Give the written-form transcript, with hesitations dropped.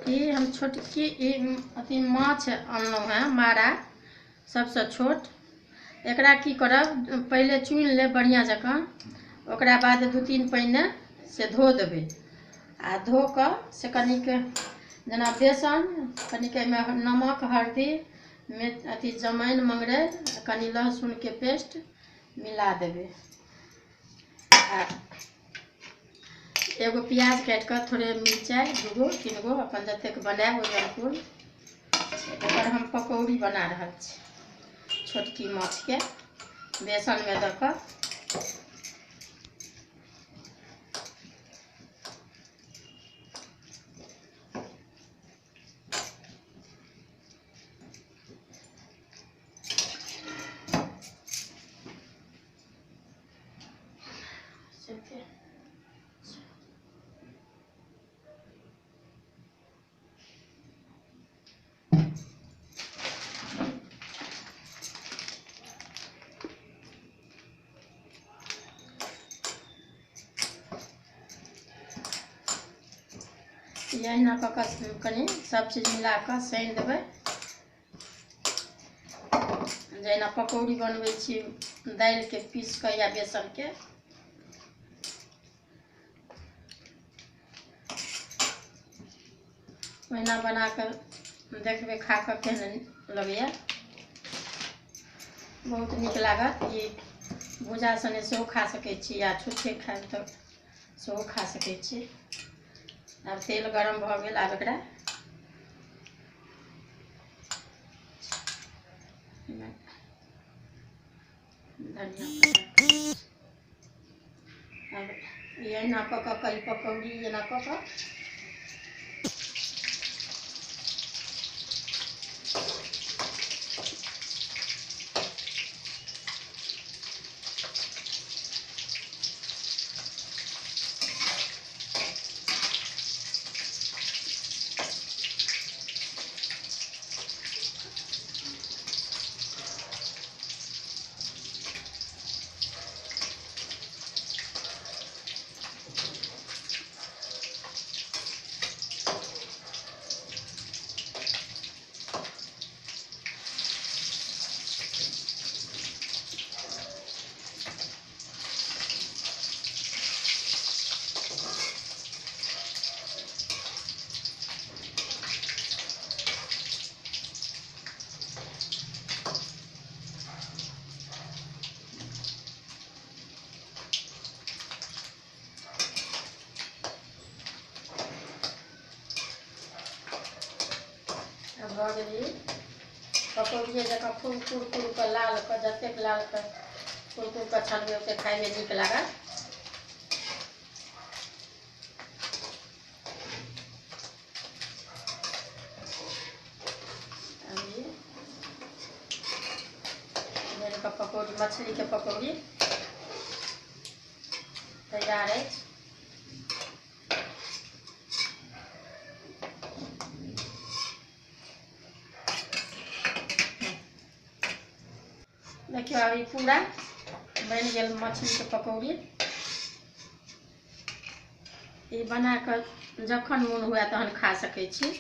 ई हम छोटकी अथी माछ अनलहुँ हेँ, मारा सबसँ छोट। एकरा की करब, पहिले चुनि लेब बढ़िआँ जकाँ, ओकरा बाद 2-3 पानिमे से धो देबै। आ धो कऽ से कनिक जेना बेसन, कनिक एहिमे नमक, हल्दी, अथी जमाइन, मंगरैल, कनि लहसुनके पेस्ट मिला देबै। आ एगो प्याज काटि कऽ, थोड़े मिरचाइ 2-3 गो, अपन जतेक बनायब ओहि अनुकूल। एकर हम पकौड़ी बना रहल छी छोटकी माछके बेसनमे दऽ कऽ। अहिना कऽ कऽ कनि सब चीज मिला कऽ सानि देबै, जहिना पकौड़ी बनबै छी दालिके पीस कऽ या बेसनके। ओहिना बना कऽ देखबै, खा कऽ केहन लगैए। बहुत नीक लागत। ई भुजा सने सेहो खा सकै छी या छुच्छे खायब तऽ सेहो खा सकै छी। आब तेल गरम भऽ गेल, आब एकरा धनिया, आब एहिना कऽ कऽ ई पकौड़ी एना कऽ कऽ भऽ गेल। पकौड़िए जकाँ खूब कुरकुर कऽ लाल कऽ, जतेक लाल कऽ कुरकुर कऽ छानबै ओतेक खाइमे नीक लागत। पकौड़ी, मछलीके पकौड़ी तैयार अछि। देखियौ आब ई पूरा बनि गेल मछलीके पकौड़ी। ई बना कऽ जखन मोन हुए तहन खा सकै छी।